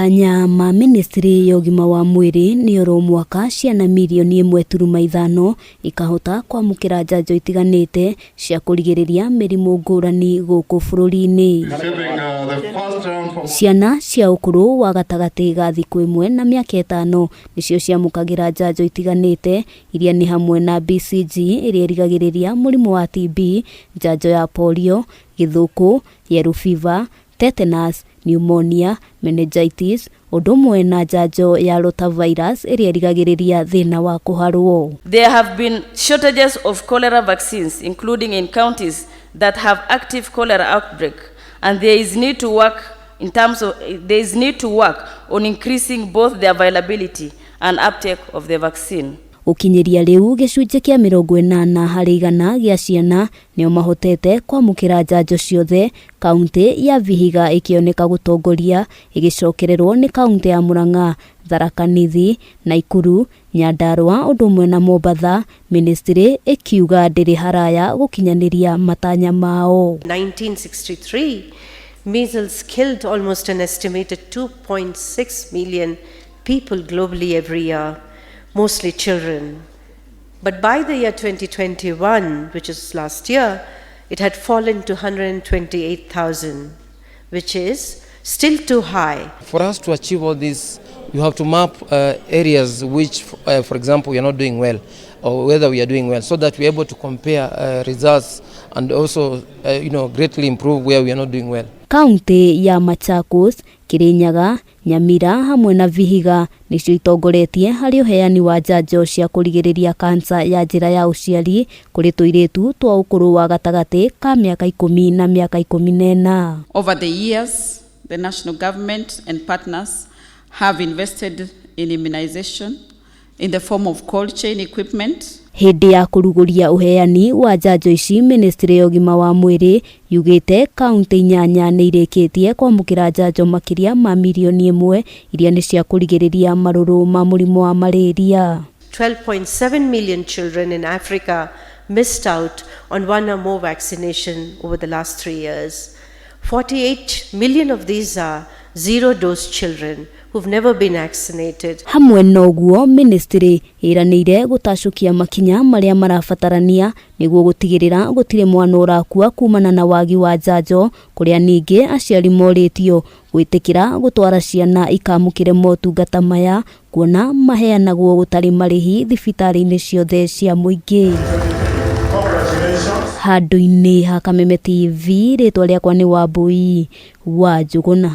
Matanya ma ministry ya ũgima wa mwĩrĩ nĩ oro mwaka ciana mirioni 1.5 ikahota kwamũkĩra njanjo itiganĩte cia kũrigĩrĩria mĩrimũ ngũrani gũkũ bũrũri-inĩ. Ciana cia ũkũrũ wa gatagatĩ ga thikũ 1 na mĩaka 5 nĩcio ciamũkagĩra njanjo itiganĩte iria nĩ hamwe na BCG ĩrĩa ĩrigagĩrĩria mũrimũ wa TB, njanjo ya polio, gĩthũkũ, yellow fever, tetanus, pneumonia, meningitis, ũndũ ũmwe na njanjo ya rotavirus ĩrĩa ĩrigagĩrĩria thĩna wa kũharwo. There have been shortages of cholera vaccines, including in counties that have active cholera outbreak, and there is need to work on increasing both the availability and uptake of the vaccine. Gũkinyĩria rĩu gĩcunjĩ kĩa 80% gĩa ciana nĩo mahotete kwamũkĩra njanjo ciothe, kaunti ya Vihiga ĩkĩoneka gũtongoria ĩgĩcokererwo nĩ kaunti ya Murang'a, Tharaka Nithi, Nakuru, Nyandarua ũndũ ũmwe na Mombatha, ministry ĩkiuga ndĩrĩ haraya gũkinyanĩria matanya mao. 1963, measles killed almost an estimated 2.6 million people globally every year, mostly children. But by the year 2021, which is last year, it had fallen to 128,000, which is still too high. For us to achieve all this, you have to map areas which, for example, we are not doing well, or whether we are doing well, so that we are able to compare results and also greatly improve where we are not doing well. Kaunti ya Machakos, Kirinyaga, Nyamira hamwe na Vihiga nĩcio itongoretie harĩ ũheani wa njanjo cia kũrigĩrĩria kansa ya njĩra ya ũciari kũrĩ tũirĩtu twa ũkũrũ wa gatagatĩ ka mĩaka 10 na mĩaka 14. Over the years, the national government and partners have invested in immunization in the form of cold chain equipment. Hĩndĩ ya kũrugũria ũheani wa njanjo ici, ministry ya ũgima wa mwĩrĩ yugĩte kaunti inyanya nĩ irĩkĩtie kwamũkĩra njanjo makĩria ma mirioni 1 iria nĩ cia kũrigĩrĩria marũrũ ma mũrimũ wa malaria. 12.7 million children in Africa missed out on one or more vaccination over the last 3 years. 48 million of these are zero dose children who've never been vaccinated. Hamwe na ũguo, ministry ĩranĩire gũtacũkia makinya marĩa marabatarania nĩguo gũtigĩrĩra gũtirĩ mwana ũrakua kumana na wagi wa njanjo, kũrĩa ningĩ aciari morĩtio gwĩtĩkĩra gũtwara ciana ikamũkĩre motungata maya kuona maheanagwo gũtarĩ marĩhi thibitarĩ-inĩ ciothe cia mũingĩ. Handũ-inĩ ha Kameme TV, rĩtwa rĩakwa nĩ Wambui wa Njũgũna.